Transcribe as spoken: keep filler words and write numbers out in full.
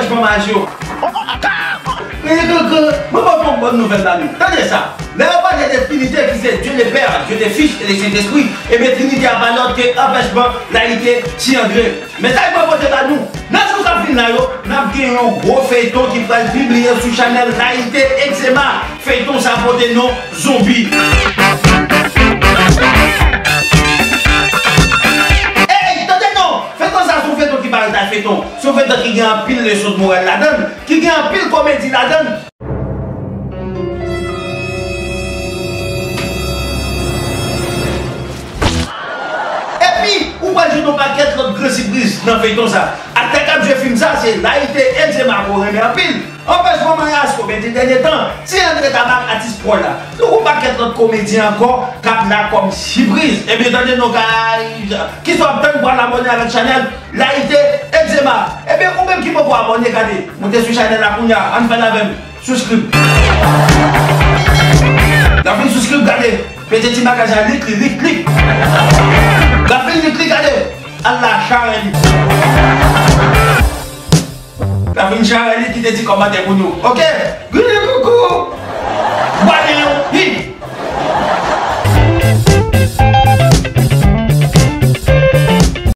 Fanm aji yo. Mwen gen, gen, mwen pote yon bòn nouvèl ba nou. Tande sa. Lè yo pale de Trinite ki se Dieu le Père, Dieu le Fils et le Saint-Esprit, ebyen Trinite a pa lòt ke anpèchman, layite, Ti André. Mesaj mwen pote ba nou. Nan jou k ap vin la yo, n ap gen yon gwo feyton ki pral pibliye sou chanèl Layite Egzema. Feyton sa pote non Zonbi. Ey, tande non! Feyton sa se yon feyton ki pa rete ak feyton. Se yon feyton ki gen anpil leson de moral ladan l, ki gen anpil komedi ladan l. Epi, ou pral jwenn yon pakèt lòt gran sipriz nan feyton sa. Aktè k ap jwe fim sa, se Layite Egzema ke w renmen anpil. Anpèchman, Mayas, komedi dènye tan, Ti André Tabak, atis pwòl la. Nou gon pakèt lòt komedi ankò k ap la kòm sipriz. Ebyen, tande non, guys. Kisa w ap tann pou al abòne avèk chanèl Layite Egzema? Ebyen, ou menm ki poko abòne, gade. Moute sou chanèl la kounye a. Ann fè l avè m. Subscribe. N ap vin subscribe, gade. Pete ti bagaj la, lik li, lik, lik. N ap vin lik li, gade. Al la, chare li. N ap vin chare li, kite ti kòmantè pou nou. Oke? Goudougoukou.